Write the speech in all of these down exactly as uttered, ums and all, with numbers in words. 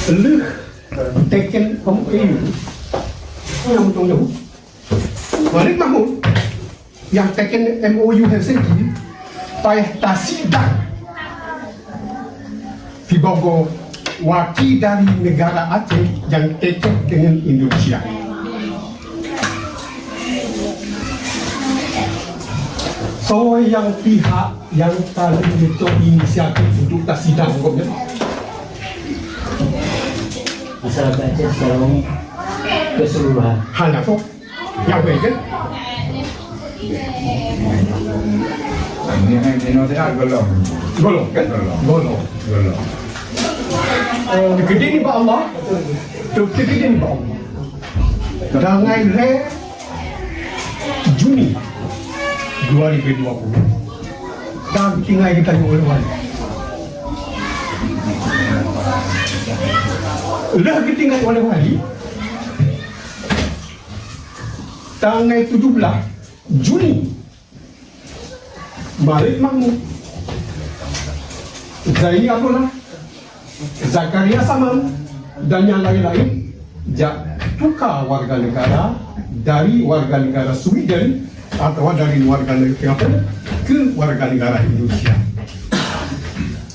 Lheueh teken M O U, nyang meutueng nyoe, Malik Mahmud nyang teken M O U Helsinki, payah tasidang sibagoe waki dari negara Aceh nyang teken deungon Indonesia. Soe nyang pihak nyang paléng geucok inisiatif untuk tasidang gobnyan? Masyarakat Aceh secara umum keseluruhan. Hana soe nyang bèe kan? Ini, ini, ini, golom. Golom kan? Golom. Golom. Golom. Eh, keudéh nibak Allah. Keudéh nibak Allah. Tanggai lhèe Juni dua ribu dua puluh. Dan tinggai geutanyoe oleh wali. Lheueh geutinggai oleh wali, tanggai tujoh blah Juni, Malik Mahmud, Zaini Abdullah, Zakaria Saman, dan nyang laén-laén jak tuka warga negara dari warga negara Sweden atawa dari warga negara Singapura ke warga negara Indonesia.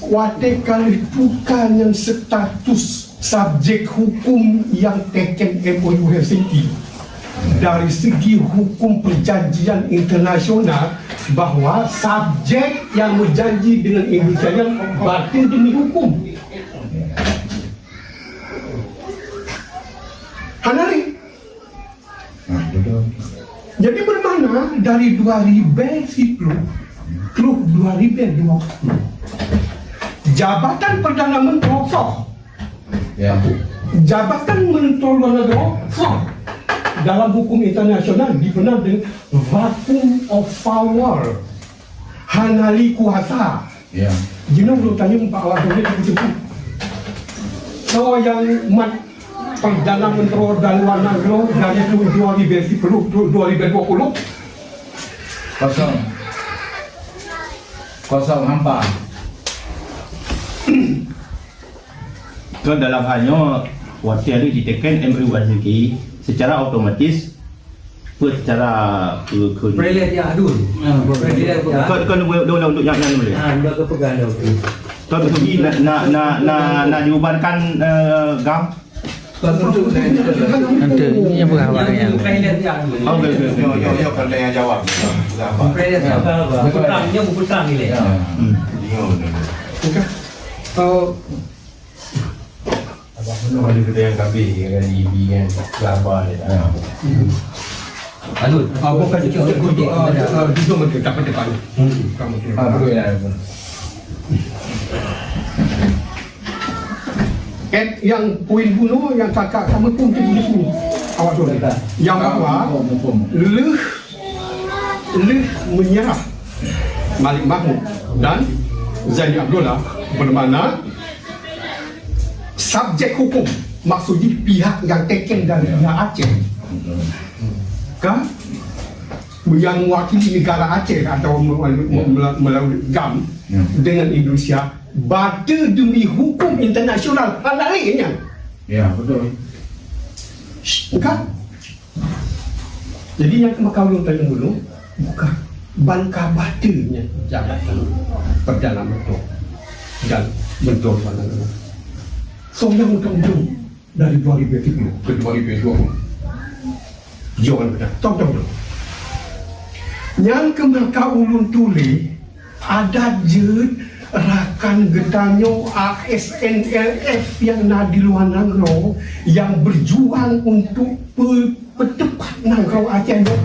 Watèe ka lheueh tuka nyan status subjek hukum nyang teken M O U Helsinki, dari segi hukum perjanjian internasional, bahwa subjek nyang meujanji deungon Indonesia nyan bateue demi hukum. Hana lé. Jadi, bermakna dari dua ribèe siploh troh dua ribèe dua puluh, jabatan Perdana Menteri soh. Ya. Jabatan Menteri Luar Negeri soh. Dalam hukum internasional dikenal dengan vacuum of power. Hana lé kuasa. Ya. Jinoe ulôn tanyong bak awak droeneuh teupeu-teupeu. Soe nyang mat Perdana Menteri dan Luar Negeri dari tahun dua ribèe siploh, dua ribèe dua puluh? Kosong. Kosong hampa. Kon dalam hal nyoe, watèe lheueh jiteken M O U Helsinki, secara otomatis, peuet secara, eh, keu- Prelet ya, Adun. Ah, prelet ya. Kon, kon, untuk, untuk, untuk yang, yang boleh. Ah, udah kepegang dah, okey. Kon untuk na, na, na, na, na diubarkan, eh, GAM? Kon untuk, untuk, untuk, untuk, Untuk, ini apa kabarnya? Prelet ya, Adun. Oh, okey, okey, okey. Yo, yo, yo, kalau yang jawab. Prelet ya. Buku terang, ini buku terang ni, leh. Ya. Hmm. Yo, yo, yo. Okey. So, Abah penuh ada kita yang kambing, yang kan ibi kan, kelapa dia. Ya. Aduh, ah, bukan cakap untuk, ah, ah, jujur betul, tak betul, Pak. Hmm. Kamu tu. Ah, betul, ya, betul. Eh, yang poin bunoe, yang kakak kamu pun tu di sini. Awak tu. Yang bahwa leuh leuh menyerah Malik Mahmud dan Zaini Abdullah, bermakna subjek hukum, maksud jih pihak yang teken dari pihak Aceh, kan? Yang mewakili negara Aceh atau me-, me-, me-, melalui GAM dengan Indonesia, bateue demi hukum internasional, hana lé nyan. Ya, betul. Kan? Jadi, nyang keumakan ulôn tanyong dulu, bukan ban ka bateue nyan jabatan Perdana Menteri dan Menteri Luar Negeri. Soe nyang undang-undang dari dua ribu tiga ke dua ribu dua puluh? Jaweueb beutôi. Tong, tong, tong. Nyang keumakan ulôn tuléh, adat jeuet rakan geutanyoe A S N L F nyang na di luwa nanggroe nyang beujuang untuk peu-, peuteupat nanggroe Aceh nyoe.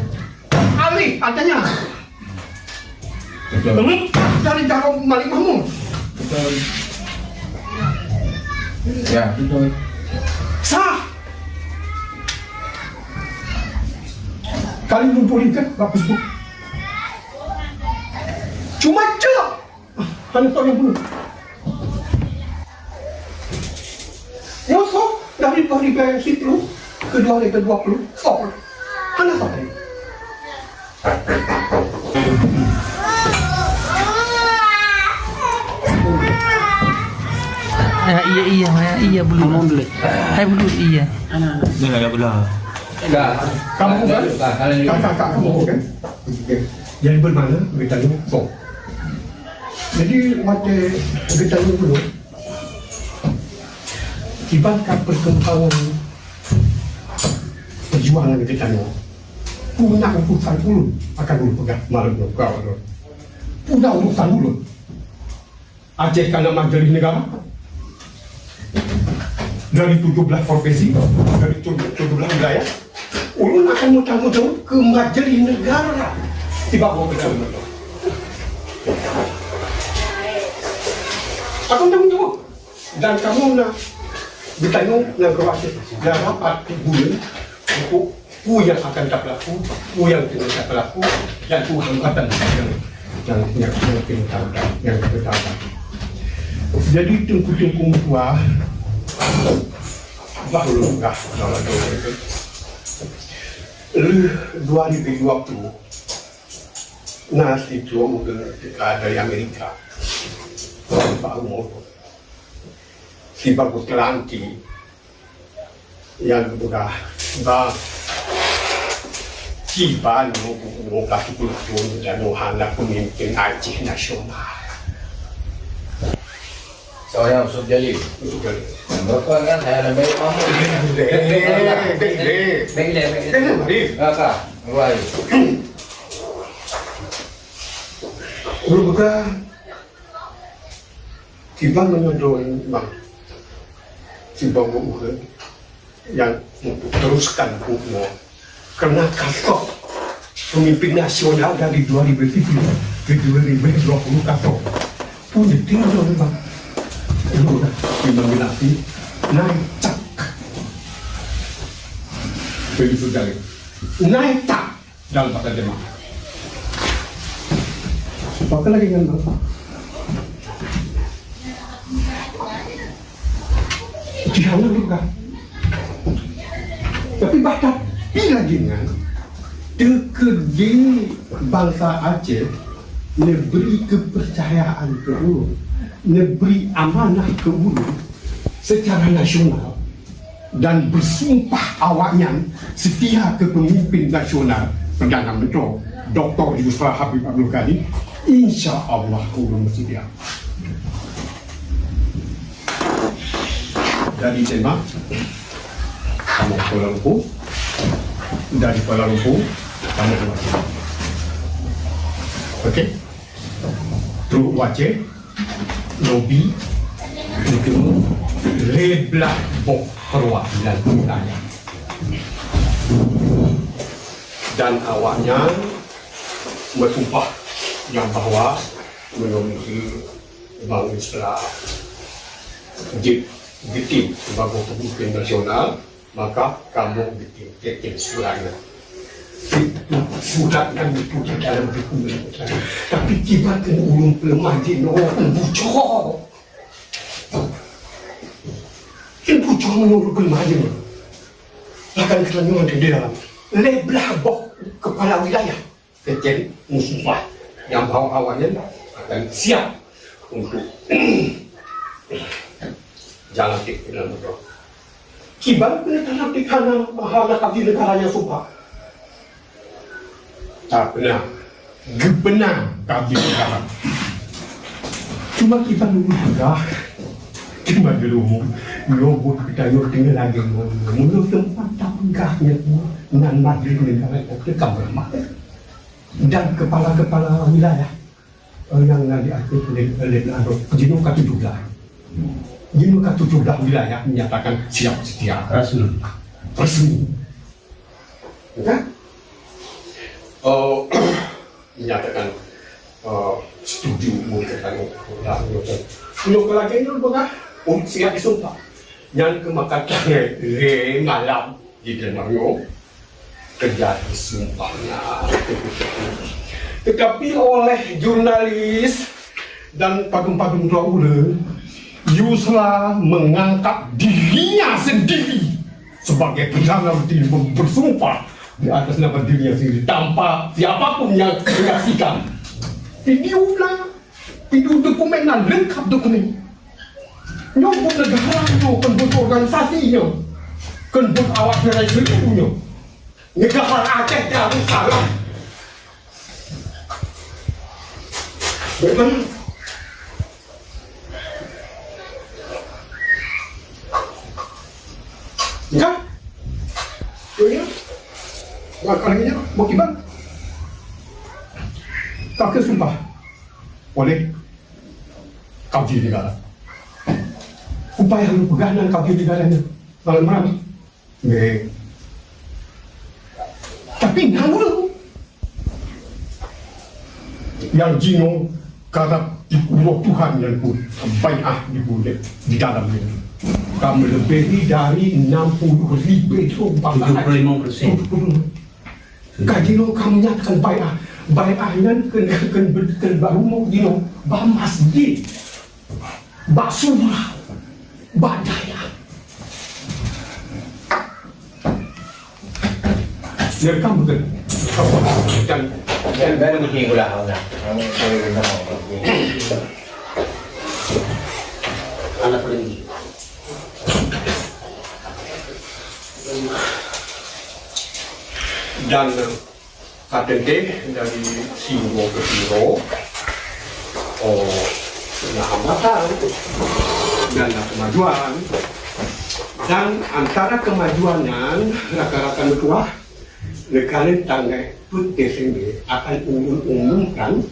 Alih, artinya, lepas dari jaroe Malik Mahmud. Betul. Ya, betul. Sah. Kali mumpuni kan, bagus, Bu. Cuma cok. Hana soe nyang bunoe. Nyoe soe dari dua ribu sepuluh ke dua ribu dua puluh, soe? Hana soe. Ah, iya, iya, ah, iya, belum. Hai, belum, iya. Dah, dah, dah. Kamu kan? Kakak, kakak kamu kan? Okey. Jadi bermakna geutanyoe kong. Jadi watèe geutanyoe dulu, kiban ka perkembangan perjuangan geutanyoe, peue na urusan ulôn akan ulôn peugah malam nyoe keu awak droe. Peue na urusan ulôn. Aceh ka na majelis negara. Dari tujuh belas provinsi, dari tujuh belas wilayah, ulôn akan meutanggong jaweueb keu majelis negara. Tiba bawa ke dalam motor. Akan tanggung jawab. Dan kamu na geutanyoe na geuwakil dalam arti buleuen untuk peue nyang akan tapeulaku, peue nyang keuneuk tapeulaku, dan peue hambatan nyang, nyang, nyang, nyang keuneuk ta-, nyang keuneuk ta-. Jadi, teungku-teungku meutuah, bah ulôn peugah, lheueh dua ribu dua puluh, na sidroe ureueng teuka dari Amerika, bak rumoh, sibagoe keulanti, nyang geupeugah, "Bang, kiban nyoe bumoe ka siplôh thon geutanyoe hana peumimpén Aceh nasional." Soe nyang Yusuf Jalil? Yusuf Jalil. Nyang berapa kan saya ada baik mamu. Bèk lé, bèk lé. Bèk lé, bèk lé. Bèk lé, mari. Ka, ka. Ruai. Ureueng buka. Kiban meunyoe droeneuh, Bang, sibagoe ureueng nyang untuk teruskan bumoe, karena ka soh pemimpin nasional dari dua ribu tujuh ke dua ribu dua puluh ka soh. Pun ditinggai, Bang. Lu dah, memang binasi naik cak. Begitu jadi. Naik cak. Dalam bahasa Jerman. Pakon lagèe nyan, Bang? Jih hana luka. Tapi bah tapi lagèe nyan, teukeudi bansa Aceh neubri keupeurcayaan keu ulôn, neubri amanah keu ulôn, seucara nasional dan beusumpah awaknyan seutia keu peumimpin nasional, Perdana Menteri Doktor Yusra Habib Abdul Kadir, insya Allah ulôn beuseutia. Dari Denmark, kamoe Kuala Lumpur, dari Kuala Lumpur, kamoe Kuala Lumpur. Okey? Trok u Aceh, lobi, geuteumé lhèe blah boh keureuwa dan wilayah. Dan awaknyan meusumpah nyang bahwa meunyoe Bang Yusra jeuet geutem sibagoe peumimpin nasional, maka kamoe geutem Captain Sulaiman. Surat nyan diputéh dalam dokumen. Tapi kiban keuneuk ulôn peuleumah jinoe, bucok. Bucok meunyoe ulôn peuleumah jinoe. Bahkan keulanyuan di dalam lhèe blah boh kepala wilayah. Keucen meusumpah nyang bahwa awaknyan akan siap untuk jalan keu dalam beutôi. Kiban keuneuk talantik hana, hana kabdi neugara nyang sumpah. Tak pernah. Geupeuna kabdi neugara. Cuma kiban lôn peugah, cuma dulu, nyoe buet geutanyoe teungoh lagèe nyoe. Meunurot teumpat tapeugah nyoe, nan madri neugara nyang teuka beurahmat. Dan kepala-kepala wilayah, eh, nyang na di Aceh lé, lé, lé, jinoe ka tujoh blah. Jinoe ka tujoh blah wilayah menyatakan siap setia. Resmi. Resmi. Kan? Oh, menyatakan, eh, setuju mungkin. Meunyoe lagèe nyoe peugah, oh, siap disumpah. Nyan keuh maka lhèe malam di dalam nyoe. Terjadi sumpahnya. Tetapi oleh jurnalis dan padum-padum droe ureueng, Yusra mengangkat dirinya sendiri sebagai perdana menteri, bersumpah di atas nama dirinya sendiri tanpa siapapun yang menyaksikan. Video na, video dokumen na, lengkap dokumen. Nyoe buet neugara nyoe, kon buet organisasi nyoe. Kon buet awak Teungku nyoe. Neugara Aceh Darussalam. Bukan. Enggak. Iya. Makanya mau kiban. Tapi sumpah. Oleh kaji negara. Upaya lu peugah nan kaji negara ni. Malam-malam. Nggih. Tapi na ureueng nyang jinoe karab di uroe Tuhan nyan pun bai'ah dibuleuen di dalam nyan. Ka meuleubeh dari enam puluh ribu bangsa. Tujuh puluh lima persen. Tujuh puluh lima. Ka jinoe ka menyatakan bai'ah. Bai'ah nyan keu, keu, keu, keu baru jinoe ba masjid. Bak surau, bak dayah. Dia kan betul. Dan, dan, dan mesti ulah, ulah. Anak pergi. Dan Ka teuntèe dari siuroe keu siuroe, oh, na hambatan dan na keumajuan. Dan antara keumajuan nyan, rakan-rakan meutuah, neukalon tanggai peuet Desember akan ulôn umumkan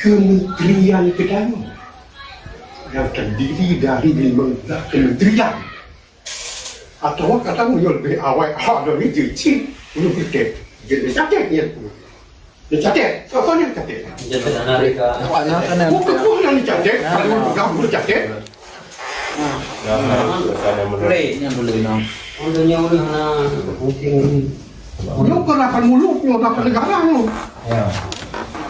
keumenterian keudanoe yang terdiri dari lima belas kementerian. Atawa kadang meunyoe leubeh awai, ha, lôn ni jeuet cit, ulôn pike, jeuet neucatet nyan. Neucatet, soe-soe nyang catet? Jadi anak mereka. Anak kan. Bukan, bukan neucatet, kalau pegang, bukan neucatet. Boleh, yang boleh, no. Untuk yang boleh, nah, mungkin. Nyoe keu rapat muluk, nyoe rapat negara nyoe. Ya.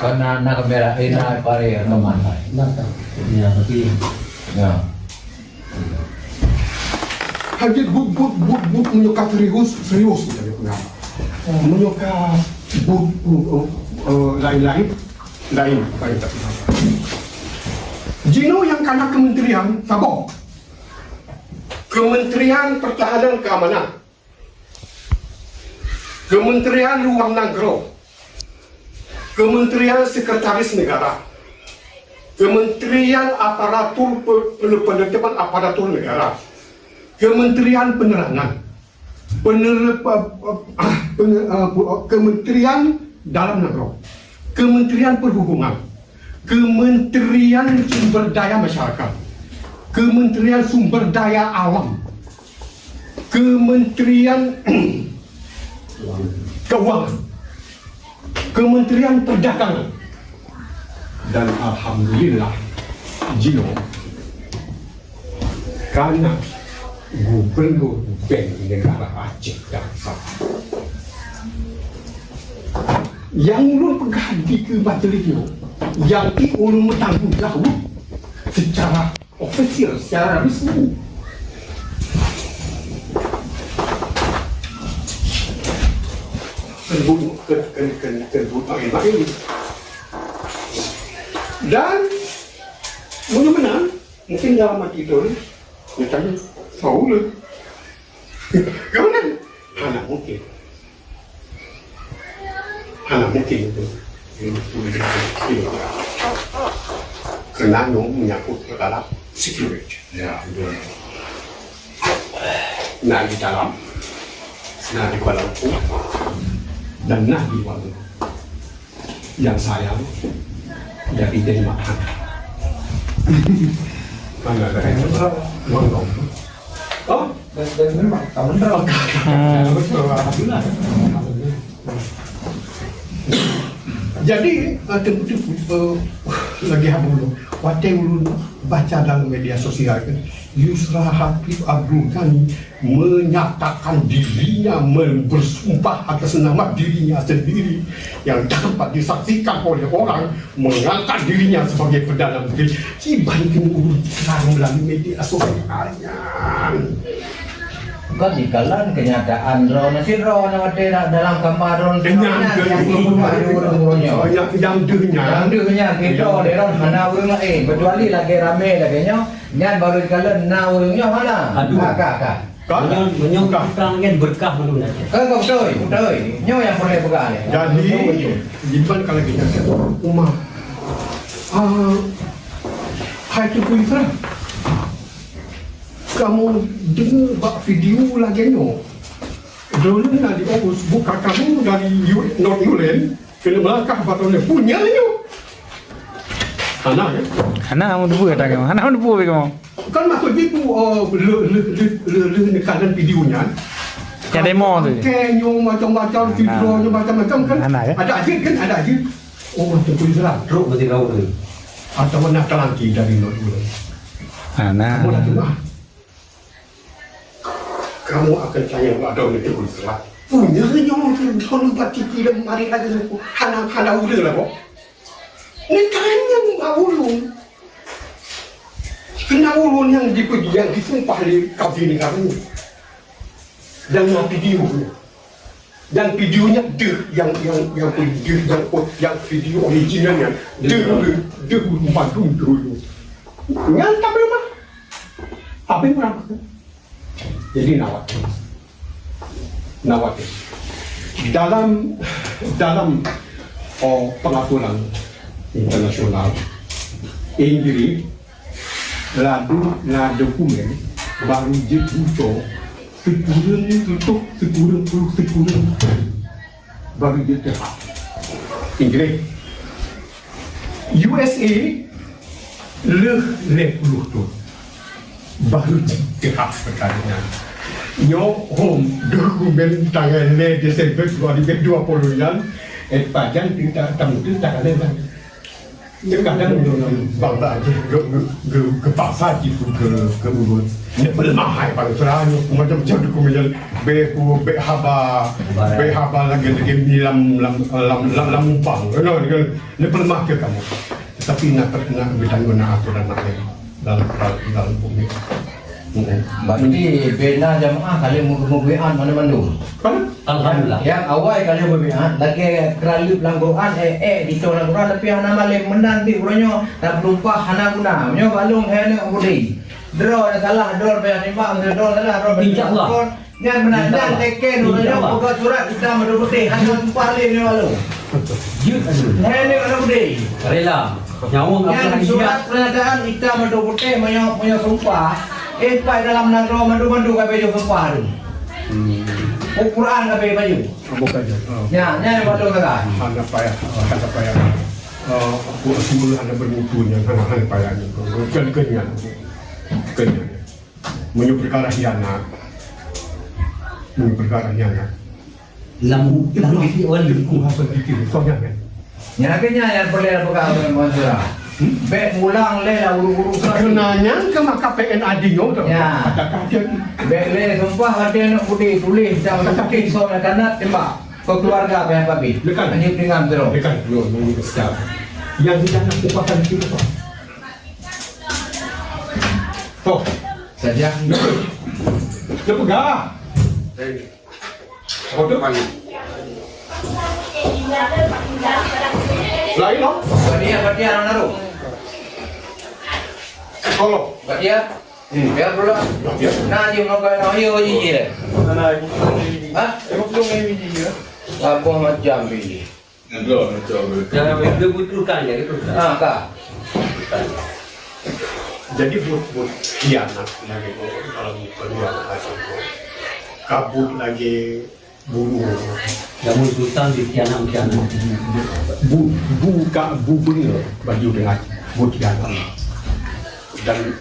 Karena na kamera, eh, na pare rekaman. Nah, tak. Ya, tapi, ya. Hana jeuet buet, buet, buet, buet meunyoe ka serius, serius kita peugah. Meunyoe ka buet, buet, eh, eh, lain-lain, lain apa yang kita peugah. Jinoe nyang kana kementerian saboh. Kementerian Pertahanan Keamanan. Kementerian Luar Nanggroe, Kementerian Sekretaris Negara, Kementerian Aparatur Pe-, Pe-, Penertiban Aparatur Negara, Kementerian Penerangan, Pener-, pe-, pe-, ah, pener-, ah, pe-, Kementerian Dalam Negeri, Kementerian Perhubungan, Kementerian Sumber Daya Masyarakat, Kementerian Sumber Daya Alam, Kementerian Keuangan, Kementerian Perdagangan, dan alhamdulillah, jinoe kana gubernur bank negara Aceh Darussalam. Nyang ulôn peugah di keu majlis nyoe, nyang i ulôn meutanggong jaweueb secara ofisial, secara resmi. Keu buet, keu, keu, keu, keu buet maén-maén. Dan meunyoe meunan, mungkin dalam hati tu, dia tanya, "Soe ulôn?" Ka meunan? Hana mungkin. Hana mungkin itu. Keureuna nyoe menyangkut perkara security. Ya, betul. Na di dalam, na di Kuala Lumpur, dan na di luar negeri. Nyang sayang dari Denmark. Mana ada yang luar negeri? Oh? Dan, dan memang, tak benar. Jadi, eh, teungku-teungku, eh, lagèe haba ulôn, watèe ulôn baca dalam media sosial kan, Yusra Habib Abdul Ghani menyatakan dirinya, me-, bersumpah atas nama dirinya sendiri yang dapat disaksikan oleh orang, mengangkat dirinya sebagai Perdana Menteri. Kiban keuneuk ulôn trang meulalu media sosial nyan. Kan dikalon kenyataan droeneuh sidroe na watèe na dalam kama droeneuh sidroe nyan nyang jibuka ureueng-ureueng nyoe. Nyang, nyang deuh nyan. Nyang deuh nyan, keudroe lé droeneuh hana ureueng laén. Kecuali lagèe ramè lagèe nyoe, nyan baru dikalon na ureueng nyoe hana. Aduh. Ka, ka, ka. Ka? Meunyoe, meunyoe tukang nyan beureukat mandum dah. Ka, ka, beutôi, beutôi. Nyoe nyang peureulèe peugah lé. Jadi, di ban ka lagèe nyan. Uma. Ah, hai Teungku Yusra. Kamoe deungoe bak video lagèe nyoe. Droeneuh na di August buka kamoe dari U-, North Ulen, keuneuk meulangkah bak droeneuh. Peue nyan nyoe? Hana, ya? Hana meuteupeue ata kamoe. Hana meuteupeue kamoe. Kan maksud jih tu, oh, le, le, le, le, le neukalon video nyan. Nyang demo tu. Oke, nyoe macam-macam, video nyoe macam-macam kan. Hana, ya? Ada aja kan, ada aja. Oh, Teungku Yusra, trok meusidroe tu. Atawa na kalangki dari North Ulen. Hana. Kamoe dah tuah. Kamoe akan tanyong bak droeneuh Teungku Yusra. Peue nyan nyoe kon bak Siti dan mari lagèe nyoe. Hana, hana udah lah, kok. Neutanyong bak ulôn. Keunan ulôn nyang jipeu-, nyang jisumpah lé kabinèt kamoe. Dan na video nyoe. Dan video nyan deuh nyang, nyang, nyang deuh, nyang, nyang video original nyan. Deuh, deuh, deuh, mandum deuh. Nyan ka beuleumoh. Habéh meunan. Jadi, na watèe. Na watèe. Dalam, dalam, oh, peraturan internasional, Inggris, ladôm na dokumen, baru jeuet bucoe, sikureueng reutôh, sikureueng ploh, sikureueng baru jeuet teuhah. Inggris. U S A lheueh lhèe ploh thôn baru jiteuhah peukara nyan. Nyoe hom dokumen tanggai lhèe Desember dua ribu dua puluh nyan, eh, pajan teuta tamuteun takalon nyan. Kadang bangsa jih ge-, ge-, ge-, geupaksa jih ke, ke urus. Nyan peuleumah hai bangsa nyoe, macam-macam dokumen nyan. Bèk pu-, bèk haba, bèk haba lagèe-lagèe nyan lam, lam, lam, lam, lam mubang. Nyoe, nyoe. Lé peuleumah keu kamoe. Tetapi na, na geutanyoe na atoran laén dalam, dalam, dalam bumi. Heeh. Berarti bina jamaah ka lheueh meu-, meubaiat mandum-mandum. Kan? Alhamdulillah. Nyang awai ka lheueh meubaiat, lagèe keuraleueb lam Quran, eh, eh, ditoh lam Quran, tapi hana malém meunan di uroe nyoe, na peulumpah hana guna. Meunyoe balong hai aneuk muda. Droe na salah, droe payah timbang, droe salah, droe payah timbang. Insya Allah. Nyan meunan, nyan teken uroe nyoe peugah surat itam atau putéh, hana tumpah lé nyoe lalu. Jeuet aju. Hai ni aneuk muda. Rela. Nyawa nyan surat pernyataan itam atau putéh meunyoe, meunyoe sumpah. Eh, pai dalam nanggroe mandum-mandum ka beujoh sumpah tu. Hmm. Quran ka beubaca. Bukan je. Oh. Nyan, nyan yang patut kata. Hana payah, hana payah. Oh, aku semula hana bermutu nyan, hana, hana payah nyan. Bukan, bukan nyan. Bukan nyan. Meunyoe peukara khianat, meunyoe peukara khianat. Lam, lam, ku haba pikir, kau jangan. Nyan keuh nyan nyang peureulèe peugah lé Muhammad Surah. Hmm? Bèk mulang lé lah ureueng-ureueng kafé. Keunan nyan keuh maka P N A D nyoe tu. Ya. Kata-kata tu. Bèk lé sumpah watèe aneuk muda tuléh dan bukti soe nyang kanat tembak. Keu keuluwarga payah babeh. Lekan. Hanya peuringatan terus. Lekan. Yo, yo, yo, siap. Yang kita nak kupakan itu apa? Toh. Saja. Dia peugah. Apa tu? Lain, oh? Batia, batia, orang naruh. Tolong. Batia. Hmm. Biar pula. Batia. Nah, dia mau kau nak, ayo, ayo, ayo. Mana? Hah? Lima puluh biji ya. Apa macam biji? Jangan betul, betul. Jangan betul, betul kan, ya, betul kan. Ah, ka. Jadi buet-buet khianat lagèe nyoe dalam peurumoh agama. Ka buet lagèe bunoe. Namun sultan dikhianat-khianat. Bu, bu ka bu beungoh baju dengan buet khianat. Dan